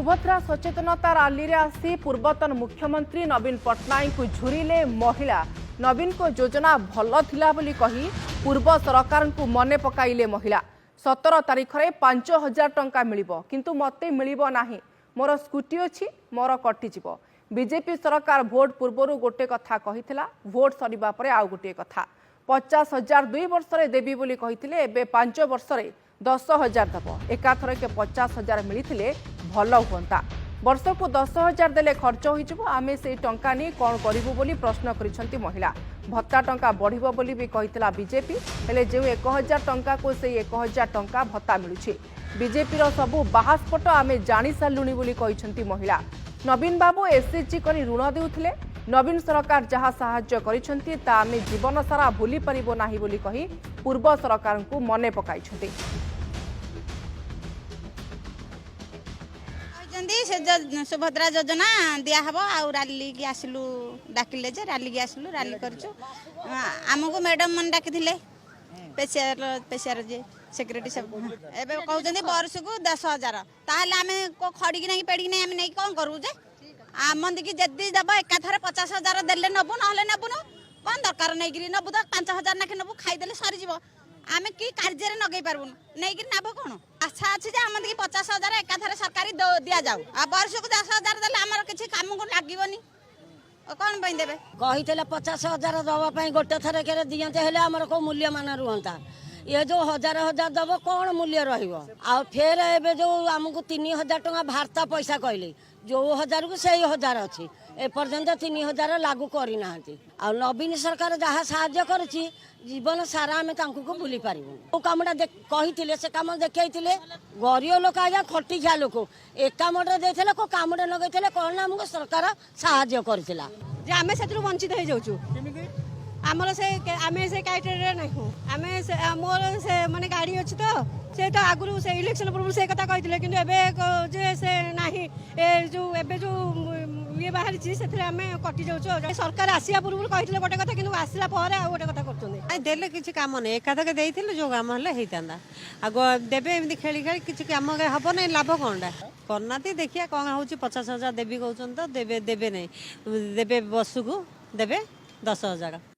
ସୁଭଦ୍ରା ସଚେତନତା ରାଲିରେ ଆସି ପୂର୍ବତନ ମୁଖ୍ୟମନ୍ତ୍ରୀ ନବୀନ ପଟ୍ଟନାୟକଙ୍କୁ ଝୁରିଲେ ମହିଳା। ନବୀନଙ୍କ ଯୋଜନା ଭଲ ଥିଲା ବୋଲି କହି ପୂର୍ବ ସରକାରଙ୍କୁ ମନେ ପକାଇଲେ ମହିଳା। 17 ତାରିଖରେ 5000 ଟଙ୍କା ମିଳିବ, କିନ୍ତୁ ମୋତେ ମିଳିବ ନାହିଁ। ମୋର ସ୍କୁଟି ଅଛି, ମୋର କଟିଯିବ। ବିଜେପି ସରକାର ଭୋଟ ପୂର୍ବରୁ ଗୋଟେ କଥା କହିଥିଲା, ଭୋଟ ସରିବା ପରେ ଆଉ ଗୋଟିଏ କଥା। 50,000 2 ବର୍ଷରେ ଦେବି ବୋଲି କହିଥିଲେ, ଏବେ 5 ବର୍ଷରେ 10,000 ଦେବ। ଏକାଥରକେ 50,000 ମିଳିଥିଲେ ଭଲ ହୁଅନ୍ତା। ବର୍ଷକୁ 10,000 ଦେଲେ ଖର୍ଚ୍ଚ ହୋଇଯିବ। ଆମେ ସେଇ ଟଙ୍କା ନେଇ କ'ଣ କରିବୁ ବୋଲି ପ୍ରଶ୍ନ କରିଛନ୍ତି ମହିଳା। ଭତ୍ତା ଟଙ୍କା ବଢ଼ିବ ବୋଲି ବି କହିଥିଲା ବିଜେପି। ହେଲେ ଯେଉଁ 1000 ଟଙ୍କାକୁ ସେଇ 1000 ଟଙ୍କା ଭତ୍ତା ମିଳୁଛି। ବିଜେପିର ସବୁ ବାହାସ୍ଫୋଟ ଆମେ ଜାଣିସାରିଲୁଣି ବୋଲି କହିଛନ୍ତି ମହିଳା। ନବୀନ ବାବୁ ଏସ୍ଏଚ୍ଜି କରି ଋଣ ଦେଉଥିଲେ। ନବୀନ ସରକାର ଯାହା ସାହାଯ୍ୟ କରିଛନ୍ତି, ତା ଆମେ ଜୀବନ ସାରା ଭୁଲି ପାରିବୁ ନାହିଁ ବୋଲି କହି ପୂର୍ବ ସରକାରଙ୍କୁ ମନେ ପକାଇଛନ୍ତି। କହିଛନ୍ତି ସେ ସୁଭଦ୍ରା ଯୋଜନା ଦିଆହବ। ଆଉ ରାଲିକି ଆସିଲୁ, ଡାକିଲେ ଯେ ରାଲିକି ଆସିଲୁ, ରାଲି କରିଛୁ। ଆମକୁ ମ୍ୟାଡ଼ାମ ମାନେ ଡାକିଥିଲେ, ପେସିଆର ପେସିଆର ଯିଏ ସେକ୍ରେଟାରୀ ସବୁ। ଏବେ କହୁଛନ୍ତି ବର୍ଷକୁ 10,000। ତାହେଲେ ଆମେ ଖଡ଼ିକି ନେଇକି, ପେଡ଼ିକି ନେଇ ଆମେ ନେଇକି କ'ଣ କରିବୁ ଯେ? ଆମନ୍ତିକି ଯଦି ଦେବ, ଏକାଥରେ 50,000 ଦେଲେ ନେବୁ, ନହେଲେ ନେବୁନୁ। କ'ଣ ଦରକାର ନେଇକିରି? ନେବୁ ତ 5000 ନାଖେ ନେବୁ, ଖାଇଦେଲେ ସରିଯିବ। ଆମେ କି କାର୍ଯ୍ୟରେ ଲଗେଇ ପାରିବୁନୁ, ନେଇକିରି ଲାଭ କ'ଣ? ଆଶା ଅଛି ଯେ ଆମକୁ 50,000 ଏକାଥରେ ସରକାରୀ ଦିଆଯାଉ। ଆଉ ବର୍ଷକୁ 10,000 ଦେଲେ ଆମର କିଛି କାମକୁ ଲାଗିବନି। ଆଉ କ'ଣ ପାଇଁ ଦେବେ? କହିଥିଲେ 50,000 ଦେବା ପାଇଁ, ଗୋଟେ ଥରକରେ ଦିଅନ୍ତେ ହେଲେ ଆମର କୋଉ ମୂଲ୍ୟମାନ ରୁହନ୍ତା। ଇଏ ଯୋଉ ହଜାର ହଜାର ଦବ, କ'ଣ ମୂଲ୍ୟ ରହିବ? ଆଉ ଫେର ଏବେ ଯୋଉ ଆମକୁ 3000 ଟଙ୍କା ଭତ୍ତା ପଇସା କହିଲେ, ଯୋଉ ହଜାରକୁ ସେଇ ହଜାର ଅଛି, ଏପର୍ଯ୍ୟନ୍ତ 3000 ଲାଗୁ କରିନାହାନ୍ତି। ଆଉ ନବୀନ ସରକାର ଯାହା ସାହାଯ୍ୟ କରିଛି, ଜୀବନ ସାରା ଆମେ ତାଙ୍କୁ ଭୁଲି ପାରିବୁନି। ଯୋଉ କାମଟା କହିଥିଲେ, ସେ କାମ ଦେଖେଇଥିଲେ। ଗରିବ ଲୋକ ଆଜ୍ଞା, ଖଟିଖିଆ ଲୋକ, ଏ କାମଟା ଦେଇଥିଲେ, କୋଉ କାମଟା ଲଗେଇଥିଲେ କ'ଣ ନା ଆମକୁ ସରକାର ସାହାଯ୍ୟ କରିଥିଲା। ଯେ ଆମେ ସେଥିରୁ ବଞ୍ଚିତ ହେଇଯାଉଛୁ। ଆମର ସେ ଆମେ ସେ କ୍ରାଇଟେରିଆ ନାହୁଁ। ଆମେ ସେ ମୋର ସେ ମାନେ ଗାଡ଼ି ଅଛି ତ, ସେ ତ ଆଗରୁ ସେ ଇଲେକ୍ସନ ପୂର୍ବରୁ ସେ କଥା କହିଥିଲେ, କିନ୍ତୁ ଏବେ ଯେ ସେ ନାହିଁ। ଏ ଯୋଉ ଏବେ ଯୋଉ ଇଏ ବାହାରିଛି, ସେଥିରେ ଆମେ କଟି ଯାଉଛୁ। ଆଉ ସରକାର ଆସିବା ପୂର୍ବରୁ କହିଥିଲେ ଗୋଟେ କଥା, କିନ୍ତୁ ଆସିଲା ପରେ ଆଉ ଗୋଟେ କଥା କରୁଛନ୍ତି। ନାଇଁ, ଦେଲେ କିଛି କାମ ନାହିଁ। ଏକାଥରକେ ଦେଇଥିଲେ ଯୋଉ କାମ ହେଲେ ହେଇଥାନ୍ତା। ଆଉ ଦେବେ ଏମିତି ଖେଳି ଖେଳି, କିଛି କାମ ହବ ନାହିଁ। ଲାଭ କ'ଣଟା? କରିନାହାନ୍ତି। ଦେଖିବା କ'ଣ ହେଉଛି। 50,000 ଦେବି କହୁଛନ୍ତି ତ, ଦେବେ, ଦେବେ ନାହିଁ, ଦେବେ ବର୍ଷକୁ ଦେବେ 10,000।